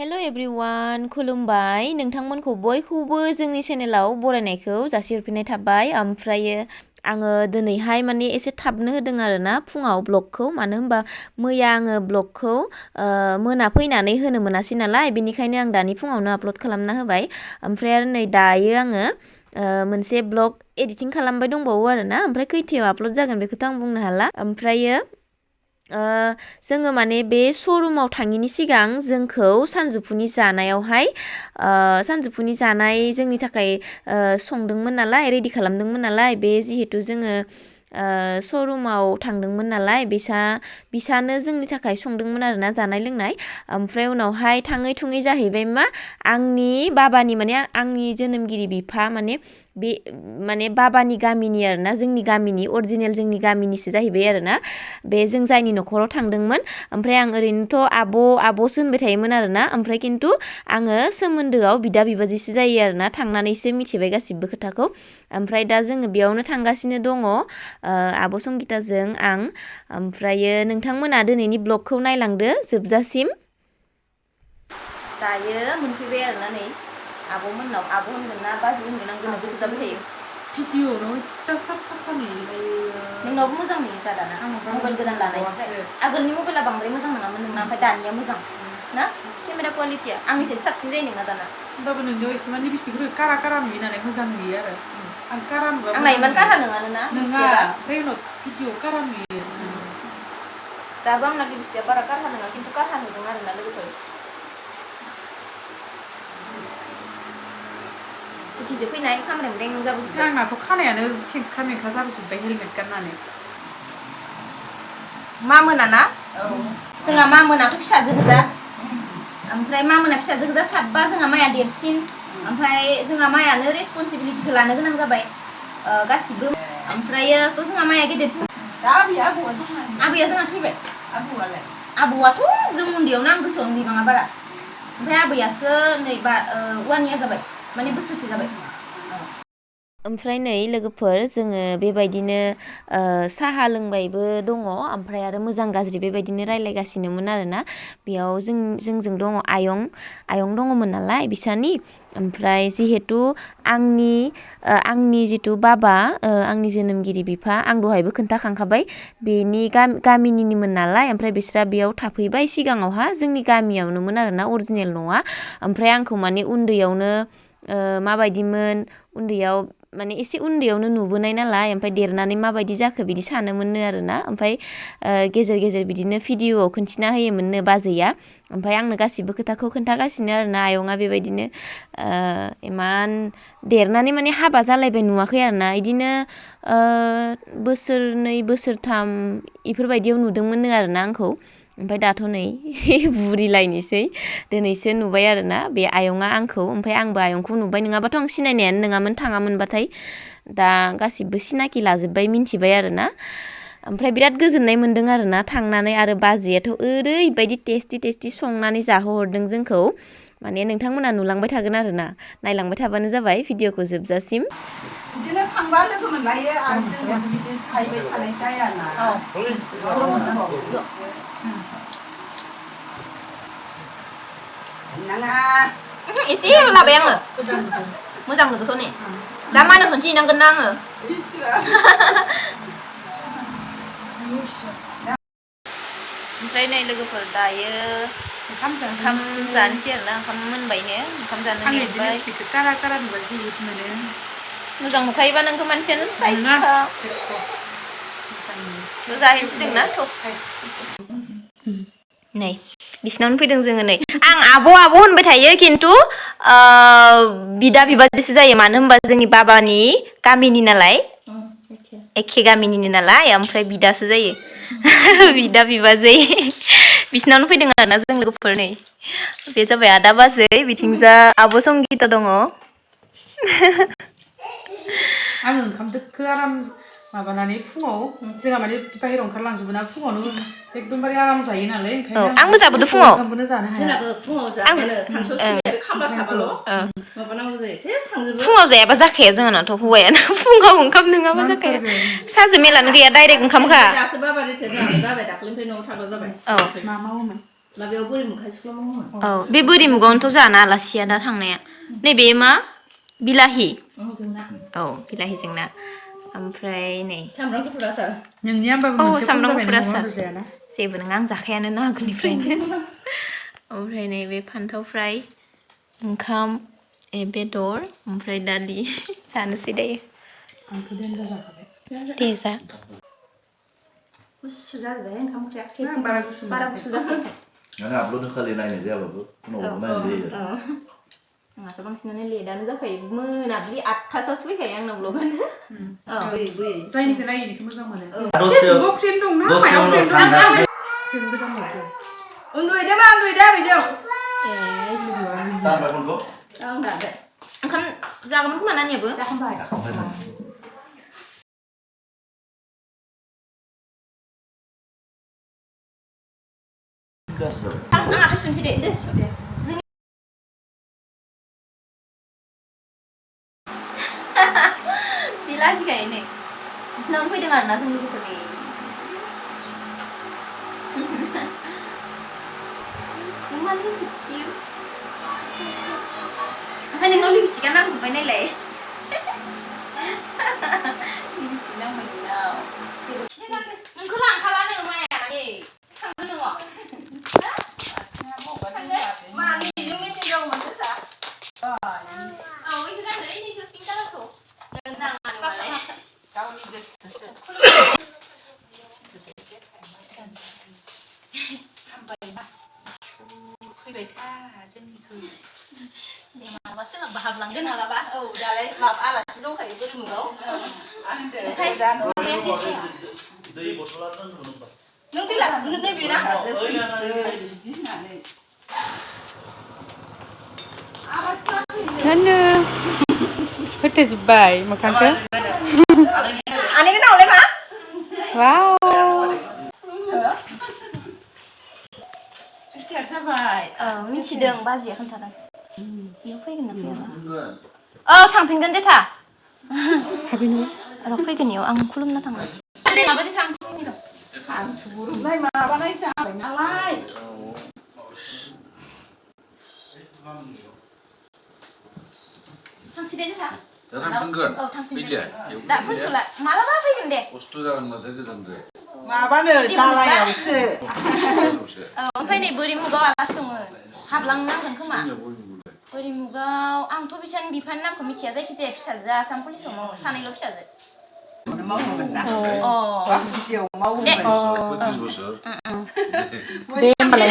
hello everyone खुलुमबाय नोंथांमोनखौ बयखौबो जोंनि चेनेलाव बरायनायखौ जासिहरफिननाय थाबाय ओमफ्रायो आङो दिनैहाय माने एसे थाबनो होदों आरोना फुङाव ब्लगखौ मानो होनबा मैया आङो ब्लगखौ मोना फैनानै होनो मोनासै नालाय बेनिखायनो आं दानि फुङावनो आपल'ड खालामना होबाय ओमफ्राय आरो नै दायो आङो मोनसे ब्लग एडिटिं खालामबाय दंबावो आरोना ओमफ्राय खैथायाव आपल'ड जागोन बेखौथ' आं बुंनो हाला ओमफ्रायो जोङो माने बे श'रुमाव थाङिनि सिगां जोंखौ सानजौफुनि जानायावहाय सानजौफुनि जानाय जोंनि थाखाय संदोंमोन नालाय रेडि खालामदोंमोन नालाय बे जिहेतु जोङो श'रुमाव थांदोंमोन नालाय बिसानो जोंनि थाखाय संदोंमोन आरोना जानाय लोंनाय ओमफ्राय उनावहाय थाङै थुङै जाहैबाय मा आंनि बाबानि माने आंनि जोनोमगिरि बिफा माने बाबानि गामिनि आरोना जोंनि गामिनि अरिजिनेल जोंनि गामिनिसो जाहैबाय आरोना बे जों जायनि न'खराव थांदोंमोन ओमफ्राय आं ओरैनोथ' आब'सो होनबाय थायोमोन आरोना ओमफ्राय खिन्थु आङो सोमोन्दोआव बिदा बिबाजैसो जायो आरोना थांनानैसो मिथिबाय गासिबो खोथाखौ ओमफ्राय दा जोङो बेयावनो थांगासिनो दङ आब' संगिताजों आं ओमफ्रायो नोंथांमोना दिनैनि ब्लगखौ नायलांदो जोबजासिम दायो मोनफैबाय आरोना नै आब'मोननाव आब' होनगोन ना बाजै होनगोन आं गोनो गोथो जाबाय थायो भिडिअ अयथासार साफा नुयो नोंनावबो मोजां नुयो दा दाना मबाइल गोदान लानायनिफ्राय आगोलनि मबाइला बांद्राय मोजां नङामोन नोंना ओमफ्राय दानिया मोजां ना केमेरा क्वालिटिया आंनिसाय साबसिन जायो नोंना दाना होमबाबो नोंनियाव एसेमान लिपस्टिकफोरखौ कारा नुयो नालाय मोजां नुयो आरो आं कारा नुबा आंना इमान कारा नङानो ना नङा ओमफ्राय उनाव भिडिअ कारा नुयो दाबो आंना लिपस्टिकआ बारा कारा नङा खिन्थु कारा नुदों आरोना लोगोफोर स्कुटिजों फैनाय खामरें रें जाबोजोब्बाय आंनाथ' खानायानो खेंखा मेंखा जाबोजोब्बाय हेलमेट गाननानै मामोना ना जोंहा मामोनाथ' फिसाजो गोजा ओमफ्राय मामोना फिसाजो गोजा साबबा जोंहा माया देरसिन ओमफ्राय जोंहा मायानो रेसपन्सिबिलिटिखौ लानो गोनां जाबाय गासिबो ओमफ्रायोथ' जोंहा माया गेदेरसिन आबैया जोंहा थैबाय आबौआथ' जों उन्दैयावनो आं गोसोआवनो गैबाङा बारा ओमफ्राय आबैयासो नै 1 इयार जाबाय माने बोसोरसे जाबाय ओमफ्राय नै लोगोफोर जोङो बेबायदिनो साहा लोंबायबो दङ ओमफ्राय आरो मोजां गाज्रि बेबायदिनो रायलायगासिनोमोन आरोना बेयाव जोंजों दङ आयं दङमोन नालाय बिसानि ओमफ्राय जिहेतु आंनि जितु बाबा आंनि जोनोमगिरि बिफा आं दहायबो खोन्थाखांखाबाय बेनि गामिनिमोन नालाय ओमफ्राय बिस्रा बेयाव थाफैबाय सिगाङावहा जोंनि गामियावनोमोन आरोना अरिजिनेल न'आ ओमफ्राय आंखौ माने उन्दैयावनो माबायदिमोन उन्दैयाव माने एसे उन्दैयावनो नुबोनाय नालाय ओमफ्राय देरनानै माबायदि जाखो बिदि सानोमोननो आरोना ओमफ्राय गेजेर गेजेर बिदिनो भिडिअ'आव खिन्थिना होयोमोननो बाजैया ओमफ्राय आंनो गासिबो खोथाखौ खोन्थागासिनो आरोना आयंआ बेबायदिनो इमान देरनानै माने हाबा जालायबाय नुवाखै आरोना इदिनो बोसोरनै बोसोरथाम इफोरबायदियाव नुदोंमोननो आरोना आंखौ ओमफ्राय दाथ' नै बुरिलायनोसै दिनैसो नुबाय आरोना बे आयंआ आंखौ ओमफ्राय आंबो आयंखौ नुबाय नङाबाथ' आं सिनायनायानो नङामोन थाङामोनबाथाय दा गासिबो सिनाखि लाजोब्बाय मिन्थिबाय आरोना ओमफ्राय बिराद गोजोननाय मोन्दों आरोना थांनानै आरो बाजैयाथ' ओरैबायदि टेस्टि संनानै जाहोहरदों जोंखौ माने नोंथांमोना नुलांबाय थागोन आरोना नायलांबाय थाबानो जाबाय भिडिअ'खौ जोबजासिम बिदिनो थांबा लोगो मोनलायो आरो जों बिदिनो थाहैबाय थानाय जायाना एसे लाबाय आङो मोजां नुगोथ' नै दा मानो खनसे इनांगोन ना आङो ओमफ्राय नै लोगोफोर दायो ओंखाम जानोसै आरोना ओंखाम मोनबायनो ओंखाम जानो लिरबाय कारा नुबा जिहित मोनो मोजां नुखायोबा नोंखौ मानसियानो साइसखा जाहैनोसै जोंना नै बिसिनावनो फैदों जोङो नै आं आब' होनबाय थायो खिन्थु बिदा बिबाजैसो जायो मानो होनबा जोंनि बाबानि गामिनि नालाय एखे गामिनिनो नालाय ओमफ्राय बिदासो जायो बिदा बिबाजै बिसिनावनो फैदों आरोना जों लोगोफोर नै बे जाबाय आदा बाजै बिथिंजा आब' संगिता दङ आं ओंखाम दोखो आराम माबानानै फुङाव जोंहा माने बाहेरायाव ओंखारलांजोबो ना फुङावनो एकदमबारे आराम जायो नालाय ओंखायनो आंबो जाबोदो फुङाव ओंखामखौनो जानो हाया फुङाव जायाबा जाखाया जोंहानाथ' हौवायानो फुङाव ओंखाम नङाबा जाखाया साजो मेलानो गैया डाइरेक्ट ओंखामखा मा मावोमोन माबायाव बोरिमुखा सिख्लामोन औ बे बोरिमुगावनोथ' जाना आलासिया दा थांनाया नैबे मा बिलाहि जोंना औ बिलाहिजों ना ओमफ्राय नै सामब्राम गुफुर आसार नोंनिया होमबाबो औ मोनसे खम सामब्राम जाबाय गुफुर नों आसार अमा जायाना जेबो नङा आं जाखायानो आगोलनिफ्रायनो ओमफ्राय नै बे फान्थाव फ्राय ओंखाम बेदर ओमफ्राय दालि जानोसै दायो आंथ' देन्जार जाखाबाय दे जा गुसु जाजोबबाय ओंखाम ओंख्रिया बारा गुसु जाबाय माने आपल'ड होखालि नायनाय जायाबाबो उनावबो नायनाय जायो आंहाथ' बांसिनानो लेटआनो जाखायो मोनाब्लि 8:00 फैखायो आंना ब्लगानो जायनिखौ नायिनिखौ मोजां मोनो दसेयाव फेसबुकाव फ्रेम दंना मायाव दसेयावनो फ्रेम दं फ्रेमबो दं माथो उन्दुहैदो मा उन्दुहैदो बिजों दानबाय फनखौ आं दादो ओंखाम जागौमोन खोमा नानियाबो जाखांबाय जाखांबाय दां गाज्रि जाबाय आं आखाइ सुनोसै दे जि लाजिखायो नै बिसिनावनो फैदों आरोना जों लोगोफोरनि मानो so cute ओमफ्राय नोंनाव लिपस्टिकआ नांजोब्बाय नायलाय लिपस्टिक नांबाय नोंनाव नोंखौ लांखालानो माया नै थांदो नोङो मानि इजों मेसेज जागौमोन गोसा औ इखौ गानदो इखौ पिंक कालारखौ नों नाङानो मालाय गावनि गोसोसो फैबाय था जोंनिखौ दे मालाबा सोलाबबा हाबलांगोन मालाबा औ दालाय माबा आलासि दंखायो बोरिमुगाव आं ओमफ्राय दा दै बथला दोनदोंमोन होनबा नों दै लाबोनो नैबे ना ओइ नाना बिदि होननानै नानो होथेजोब्बाय मोखांखौ आनैखौ नाहरलाय मा वाव थियार जाबाय मिथिदों बाजैया खोन्थादों बेयाव फैगोन ना फैयाबा औ थांफिनगोन दे था र' फैगोन इयाव आं खुलुमना थांगोन माबाजों थां गुरुबनाय माबानाय जाबाय नालाय थांसै दे था दा थांफिनगोन औ थांफिनगोन फैलिया दा फैथ'ला मालाबा फैगोन दे खस्थ' जागोन माथो गोजानद्राय माबानो जालायावसो औ ओमफ्राय नै बोरिमुगाव आलासि दङ हाबलांनांगोन खोमा बोरिमुगाव आंथ' बिसानि बिफानि नामखौ मिथिया जायखिजाया फिसाजोआ आसाम पुलिसाव मावो सानैल' फिसाजो मावोमोन ना अ खुसियाव मावोमोन 25 बोसोर दे होमबालाय